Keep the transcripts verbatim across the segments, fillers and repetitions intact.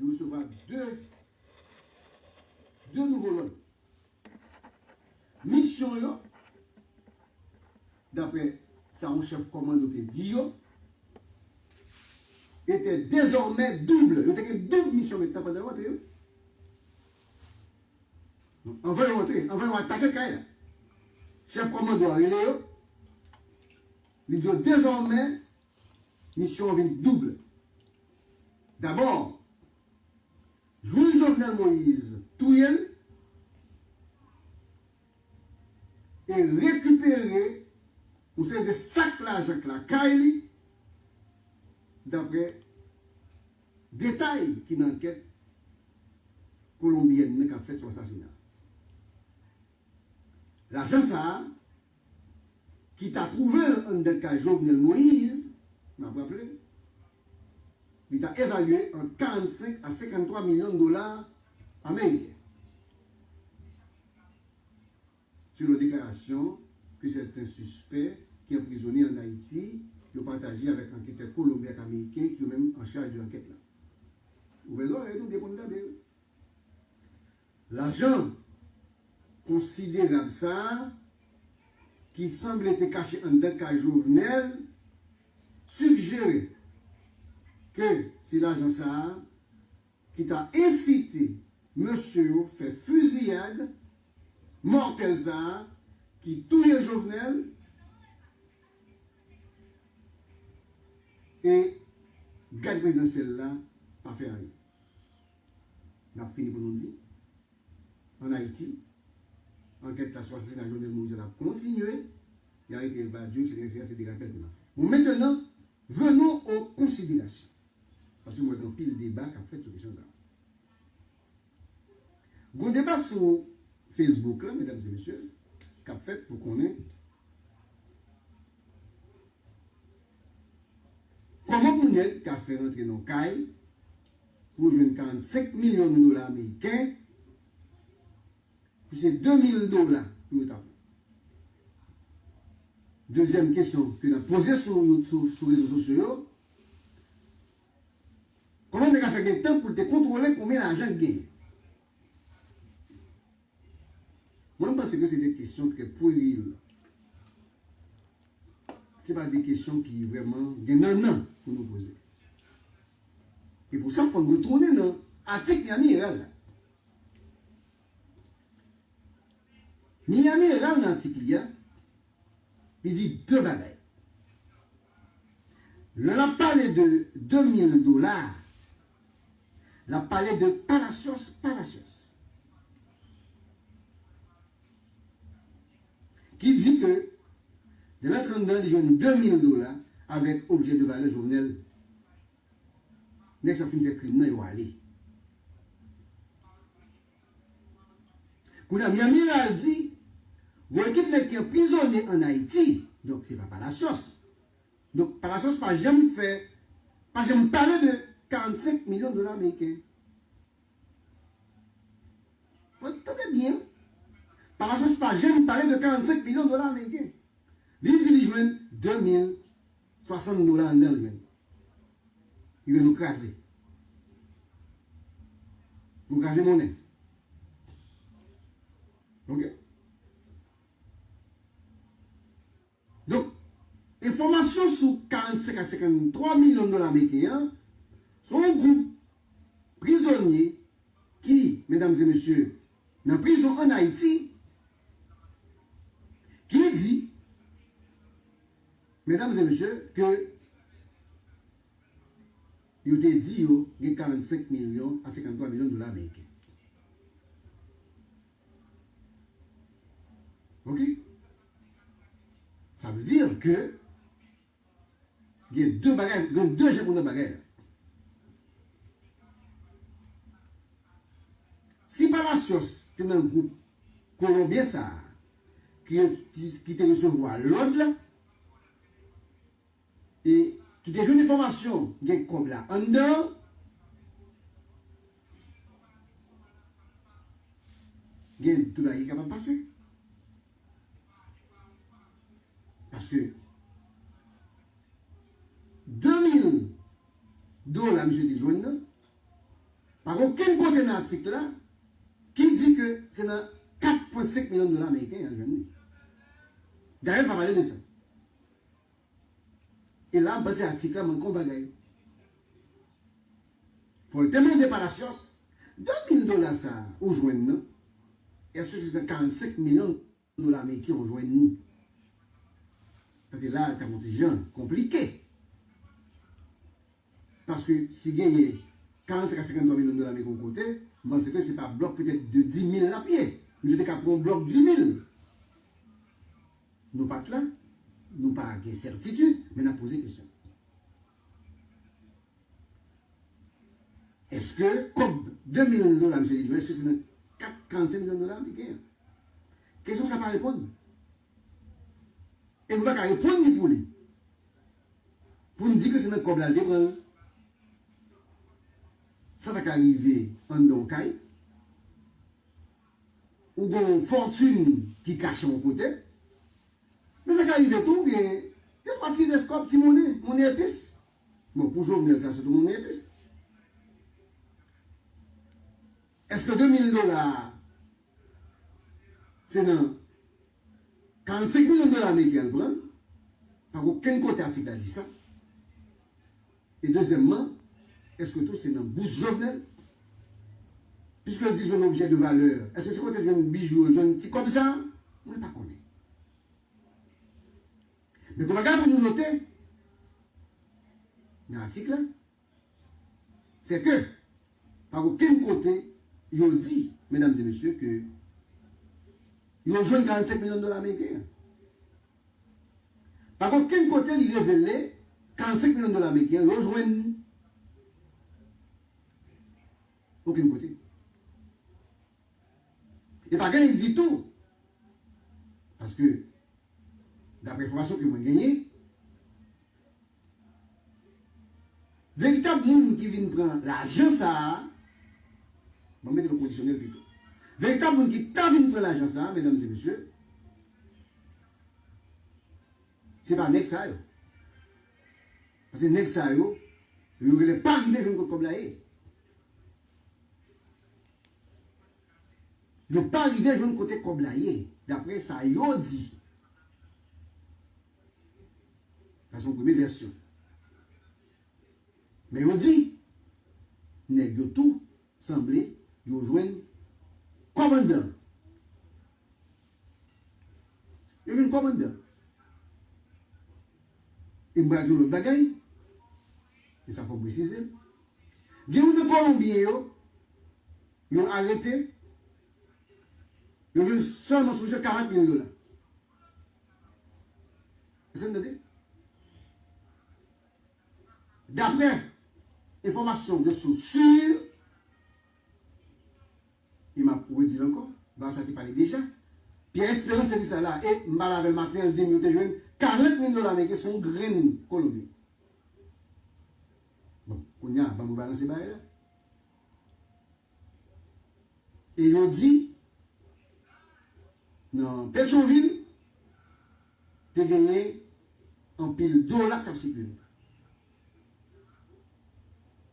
Yo resevwa de, de nouvo lòd. Misyon yo, daprè sa yon chèf kòmando te di yo, était désormais double. Yo te gen doub misyon mentnan pandan yo antre yo. Anvan yo antre, anvan yo atake kay la, chèf kòmando a rele yo. Li di yo, dezòmè, misyon an vin doub. Dabò, jwenn Jovenel Moïse, touye l, e rekipere yon seri de sak lajan k lakay li, daprè detay ki nan ankèt kolonbyèn nan k ap fèt sou asasina. Lajan sa a, ki ta twouve l anndan kay Jovenel Moïse, n ap raple, li ta evalye ant karannsenk a senkanntwa milyon dola ameriken, selon deklarasyon ke sèten sispè ki anprizone ann Ayiti yo pataje avèk anketè kolonbyen ak ameriken ki yo menm an chaj de ankèt la. Ouvè zòrèy nou byen pou n tande. Lajan konsiderab sa a, ki sanble te kache anndan kay Jovenel, sijere ke se lajan sa a ki ta ensite mesye yo fè fiziyad mòtèl sa a ki touye Jovenel e gad prezidansyèl la pa fè anyen. N ap fini pou nou di, ann Ayiti, ankèt la sou asasina Jovenel Moïse la ap kontinye. Y arete Badio, etsetera, etsetera, se de rapèl ke n ap fè. Bon, maintenant, venons aux considérations. Paske m wè gen anpil deba k ap fèt sou kesyon sa a. Gon deba sou Facebook la, medam e mesye, k ap fèt pou konnen kòman pou nèg ka fè rantre nan kay pou jwenn karannsenk milyon dola ameriken, pou se de mil dola pou yo ta pran. Dezyèm kesyon ke n ap poze sou, sou, sou rezo sosyo yo, kòman nèg la fè gen tan pou l te kontwole konbyen lajan l genyen? Mwen, m panse ke se de kesyon trè pweril. Se pa de kesyon ki vrèman gen nannan pou nou poze. E pou sa, fò n retounen nan atik Miami Herald la. Miami Herald nan atik li a, li di de bagay. Lè l ap pale de de mil dola, l ap pale de Palacios, Palacios. Ki di ke lè l antre anndan, li jwenn de mil dola avèk objè de valè Jovenel. Nèg sa fin fè krim nan, yo ale. Kounye a, Miami Herald di, gon ekip nèg ki anprizone ann Ayiti, donk se pa Palacios. Donk, Palacios pa janm fè, pa janm pale de karannsenk milyon dola ameriken. Fò n tande byen. Palacios pa janm pale de karannsenk milyon dola ameriken. Li di li jwenn de mil, swasant dola anndan l jwenn. Li jwenn nou kraze. Nou kraze monnen. Oke? Donk, enfòmasyon sou karannsenk a senkanntwa milyon dola ameriken an, se yon gwoup prizonye ki, medam e mesye, nan prizon ann Ayiti, ki di, medam e mesye, ke yo te di yo gen karannsenk milyon a senkanntwa milyon dola ameriken. Oke? Sa vle di ke gen de bagay, gen de jan pou nan bagay la. Si Palacios te nan gwoup kolonbyen sa a, ki, ki te resevwa lòd la, e ki te jwenn enfòmasyon gen kòb la anndan, gen de bagay ki kapab pase. Paske de mil dola misye te jwenn nan, Pa gen okenn kote nan atik la ki di ke se nan kat pwen senk milyon dola ameriken y al jwenn li. Dayè, l pa pale de sa. E la, m panse atik la manke yon bagay. Fò l te mande Palacios, de mil dola sa a ou jwenn nan, èske se nan karannsenk milyon dola ameriken ou jwenn li? Paske la, l ta yon ti jan konplike. Paske si genyen karannsenk a senkanntwa milyon dola ameriken yon kote, m panse ke se pa blòk petèt de dis mil l ap ye. Misye te ka pran yon blòk dis mil. Nou pa t la, nou pa gen sètitid, men n ap poze kesyon. Èske kòb de mil dola misye di jwenn, èske se nan kat karannsenk milyon dola ameriken an? Kesyon sa pa reponn. E nou pa ka reponn li pou li. Pou n di ke se nan kòb la l te pran l. Sa ta ka rive anndan yon kay. Ou gen yon fòtin ki kache yon kote. Men sa ka rive tou, gen de twa ti rès kòb, ti monnen, monnen epis. Bon, pou Jovenel, sa se tou monnen epis. Èske de mil dola a, se nan karannsenk milyon dola ameriken an l pran l? Pa gen okenn kote atik la di sa. E dezyèmman, èske tou se nan bous Jovenel? Piske l di l jwenn objè de valè, èske se kote l jwenn bijou yo, l jwenn ti kòb sa a? Mwen pa konnen. Men gon bagay pou nou note nan atik la, se ke pa okenn kote yo di, medam e mesye, ke yo jwenn karannsenk milyon dola ameriken an. Pa gen okenn kote li revele karannsenk milyon dola ameriken yo jwenn li. Okenn kote. E pa genyen ditou. Paske, daprè enfòmasyon ke mwen genyen, veritab moun ki vin pran lajan sa a, bon, mete l o kondisyonèl pito. Veritab moun ki ta vin pran lajan sa a, medam e mesye, se pa nèg sa yo. Paske nèg sa yo, yo genlè pa rive jwenn kot kòb la ye. Yo pa rive jwenn kote kòb la ye, daprè sa yo di. Sa se yon premye vèsyon. Men yo di, nèg yo tou sanble yo jwenn kòb anndan. Yo jwenn kòb anndan. E m pral di yon lòt bagay, e sa fò m presize l. Gen youn nan Kolonbyen yo, yo arete, yo jwenn sèlman sou misye karant mil dola. Èske n tande? Daprè enfòmasyon de sous si, e m ap redi l ankò, bagay sa te pale deja, Pierre Espérance te di sa la, e m pale avè l maten an, l di m yo te jwenn karant mil dola ameriken sou yon grenn Kolonbyen. Bon, kounye a, ban nou balanse bagay la. E yo di, nan Petyonvil, te genyen anpil dola k ap sikile.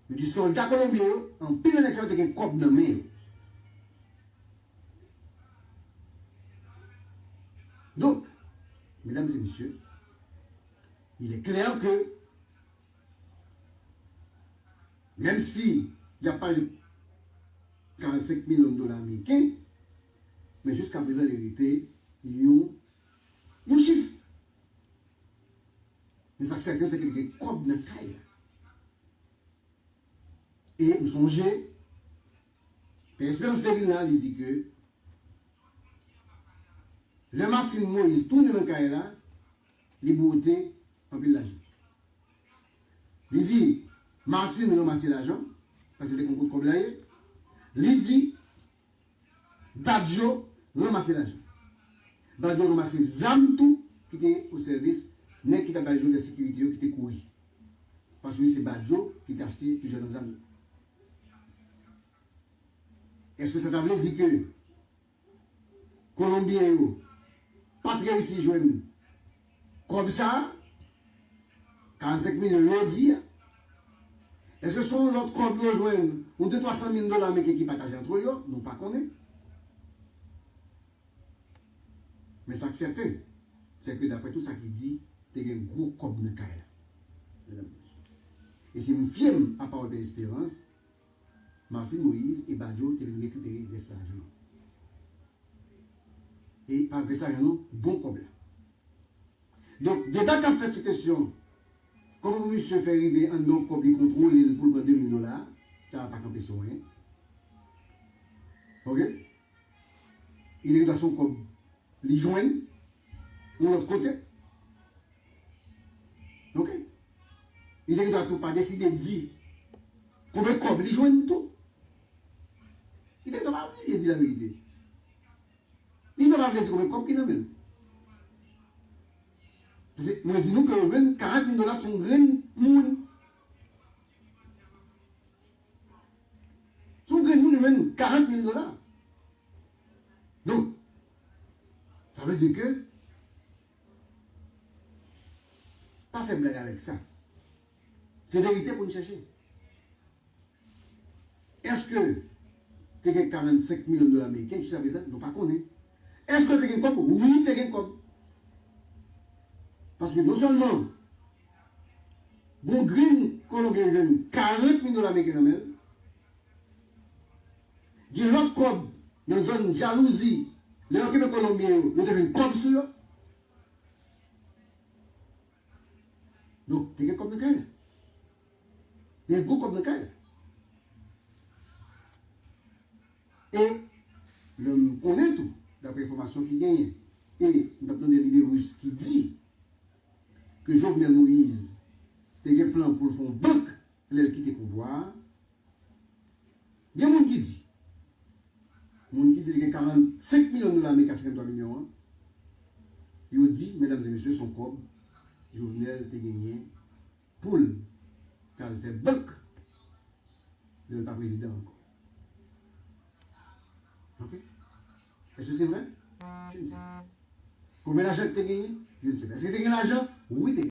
Yo di sòlda kolonbyen yo, anpil nan nèg sa yo te gen kòb nan men yo. Donk, medam e mesye, il est clair que, menm si y ap pale de karannsenk milyon dola ameriken, men jiska prezan li rete yon, yon chif. Men sa k sèten, se ke li gen kòb nan kay la. E m sonje, Pè Esperans te vin la, li di ke lè Martine Moïse tounen nan kay la, li bwote anpil lajan. Li di, Martine ranmase lajan, paske li te konn kot kòb la ye. Li di, Badio ranmase lajan. Badio ranmase zam tou ki te o sèvis nèg ki t ap bay Jovenel sekirite yo ki te kouri. Paske se Badio ki te achte plizyè nan zam yo. Èske sa ta vle di ke Kolonbyen yo pa t reyisi jwenn kòb sa a, karannsenk milyon yo di a. Èske se yon lòt kòb yo jwenn, yon de twa san mil dola ameriken ki pataje antre yo? Nou pa konnen. Men sa k sèten, se ke daprè tout sa ki di, te gen gwo kòb nan kay la. Medam e mesye. E si m fye m a pawòl Pè Esperans, Martine Moïse e Badio te vin rekipere rès lajan an. E pa rès lajan non, bon kòb la. Donk, deba k ap fèt sou kesyon kòman pou misye fè rive anndan yon kòb li kontwole l pou l pran de mil dola, sa a pa kanpe sou anyen. Oke? Li te gen dwa se yon kòb li jwenn yon lòt kote. Oke? Li te gen dwa tou pa deside di konbyen kòb li jwenn tou. Li te gen dwa pa oblije di laverite. Li te pa vle di konbyen kòb ki nan men l. Paske mwen di nou ke yo jwenn karant mil dola sou yon grenn moun. Sou yon grenn moun, yo jwenn karant mil dola. Donk, sa vle di ke, pa fè blag avèk sa. Se verite pou n chèche. Èske te gen karannsenk milyon dola ameriken? Jiskaprezan, nou pa konnen. Èske te gen kòb? Wi, te gen kòb. Paske non sèlman gon grenn Kolonbyen jwenn karant mil dola ameriken nan men l, gen lòt kòb nan zòn Jalouzi, lè yo kenbe Kolonbyen yo, yo te jwenn kòb sou yo. Donk, te gen kòb nan kay la. Te gen gwo kòb nan kay la. E lè m konnen tou, daprè enfòmasyon ki genyen, e m t ap tande Liberus ki di ke Jovenel Moïse te gen plan pou l fè yon bank lè l kite pouvwa a, gen moun ki di, moun ki di li gen karannsenk milyon dola ameriken, senkanntwa milyon an, yo di, medam e mesye, se yon kòb Jovenel te genyen pou l t al fè bank lè l pa prezidan ankò. Oke? Èske se vrè? Je ne sais pas. Konbyen lajan ki te genyen? Je ne sais pas. Èske te gen lajan? Wi, te gen.